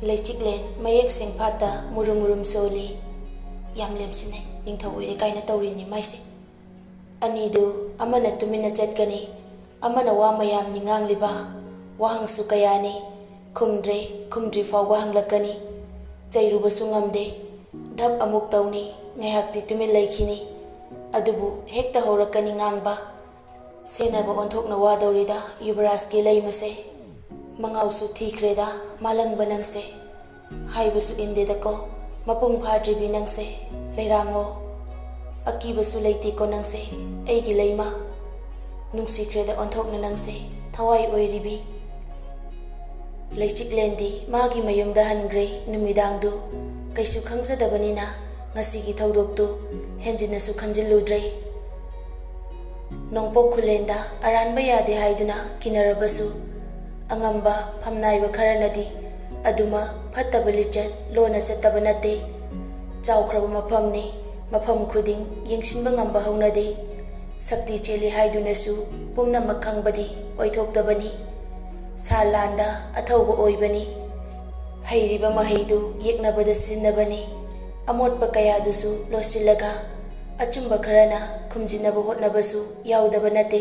ꯂꯩꯆꯤꯛꯂꯦꯟ ꯃꯌꯦꯛ ꯁꯦꯡꯐꯥꯠꯇ ꯃꯨꯔꯨꯝ ꯃꯨꯔꯨꯝ ꯁꯣꯜꯂꯤ꯫ "ꯌꯥꯝ ꯂꯦꯝꯁꯤꯟꯅꯩ, ꯅꯤꯡꯊꯧ ꯑꯣꯏꯔꯦ ꯀꯥꯏꯅ ꯇꯧꯔꯤꯅꯤ ꯃꯥꯏꯁꯦ꯫" ꯑꯅꯤꯗꯨ ꯑꯃꯅ ꯇꯨꯃꯤꯟꯅ ꯆꯠꯀꯅꯤ, ꯑꯃꯅ ꯋꯥ ꯃꯌꯥꯝꯅꯤ ꯉꯥꯡꯂꯤꯕ꯫ ꯋꯥꯍꯪꯁꯨ ꯀꯌꯥꯅꯤ꯫ ꯈꯨꯝꯗ꯭ꯔꯦ, ꯈꯨꯝꯗ꯭ꯔꯤ ꯐꯥꯎꯕ ꯍꯪꯂꯛꯀꯅꯤ꯫ ꯆꯩꯔꯨꯕꯁꯨ ꯉꯝꯗꯦ꯫ ꯙꯞ ꯑꯃꯨꯛ ꯇꯧꯅꯤ, ꯉꯥꯏꯍꯥꯛꯇꯤ ꯇꯨꯃꯤꯟ ꯂꯩꯈꯤꯅꯤ꯫ ꯑꯗꯨꯕꯨ ꯍꯦꯛꯇ ꯍꯧꯔꯛꯀꯅꯤ ꯉꯥꯡꯕ꯫ ꯁꯦꯟꯅꯕ ꯑꯣꯟꯊꯣꯛꯅ ꯋꯥꯗꯧꯔꯤꯗ ꯌꯨꯕꯔꯥꯖꯀꯤ ꯂꯩꯃꯁꯦ꯫ "ꯃꯉꯥꯎꯁꯨ ꯊꯤꯈ꯭ꯔꯦꯗ ꯃꯥꯂꯪꯕ ꯅꯪꯁꯦ꯫ ꯍꯥꯏꯕꯁꯨ ꯏꯟꯗꯦꯗꯀꯣ ꯃꯄꯨꯡ ꯐꯥꯗ꯭ꯔꯤꯕꯤ ꯅꯪꯁꯦ꯫ ꯂꯩꯔꯥꯡꯉꯣ꯫ ꯑꯀꯤꯕꯁꯨ ꯂꯩꯇꯦꯀꯣ ꯅꯪꯁꯦ, ꯑꯩꯒꯤ ꯂꯩꯃ꯫ ꯅꯨꯡꯁꯤꯈ꯭ꯔꯦꯗ ꯑꯣꯟꯊꯣꯛꯅ ꯅꯪꯁꯦ, ꯊꯋꯥꯏ ꯑꯣꯏꯔꯤꯕꯤ꯫" ꯂꯩꯆꯤꯛꯂꯦꯟꯗꯤ ꯃꯥꯒꯤ ꯃꯌꯨꯝꯗ ꯍꯟꯈ꯭ꯔꯦ ꯅꯨꯃꯤꯗꯥꯡꯗꯨ꯫ ꯀꯩꯁꯨ ꯈꯪꯖꯗꯕꯅꯤꯅ ꯉꯁꯤꯒꯤ ꯊꯧꯗꯣꯛꯇꯨ ꯍꯦꯟꯖꯤꯟꯅꯁꯨ ꯈꯟꯖꯤꯜꯂꯨꯗ꯭ꯔꯦ꯫ ꯅꯣꯡꯄꯣꯛ ꯈꯨꯂꯦꯟꯗ ꯑꯔꯥꯟꯕ ꯌꯥꯗꯦ ꯍꯥꯏꯗꯨꯅ ꯀꯤꯅꯔꯕꯁꯨ, ꯑꯉꯝꯕ ꯐꯝꯅꯥꯏꯕ ꯈꯔꯅꯗꯤ ꯑꯗꯨꯃꯛ ꯐꯠꯇꯕ ꯂꯤꯆꯠ ꯂꯣꯟꯅ ꯆꯠꯇꯕ ꯅꯠꯇꯦ꯫ ꯆꯥꯎꯈ꯭ꯔꯕ ꯃꯐꯝꯅꯤ, ꯃꯐꯝ ꯈꯨꯗꯤꯡ ꯌꯦꯡꯁꯤꯟꯕ ꯉꯝꯕ ꯍꯧꯅꯗꯦ꯫ ꯁꯛꯇꯤ ꯆꯦꯜꯂꯤ ꯍꯥꯏꯗꯨꯅꯁꯨ ꯄꯨꯝꯅꯃꯛ ꯈꯪꯕꯗꯤ ꯑꯣꯏꯊꯣꯛꯇꯕꯅꯤ꯫ ꯁꯥ ꯂꯥꯟꯗ ꯑꯊꯧꯕ ꯑꯣꯏꯕꯅꯤ꯫ ꯍꯩꯔꯤꯕ ꯃꯍꯩꯗꯨ ꯌꯦꯛꯅꯕꯗ ꯁꯤꯖꯤꯟꯅꯕꯅꯤ꯫ ꯑꯃꯣꯠꯄ ꯀꯌꯥꯗꯨꯁꯨ ꯂꯣꯠꯁꯤꯜꯂꯒ ꯑꯆꯨꯝꯕ ꯈꯔꯅ ꯈꯨꯝꯖꯤꯟꯅꯕ ꯍꯣꯠꯅꯕꯁꯨ ꯌꯥꯎꯗꯕ ꯅꯠꯇꯦ꯫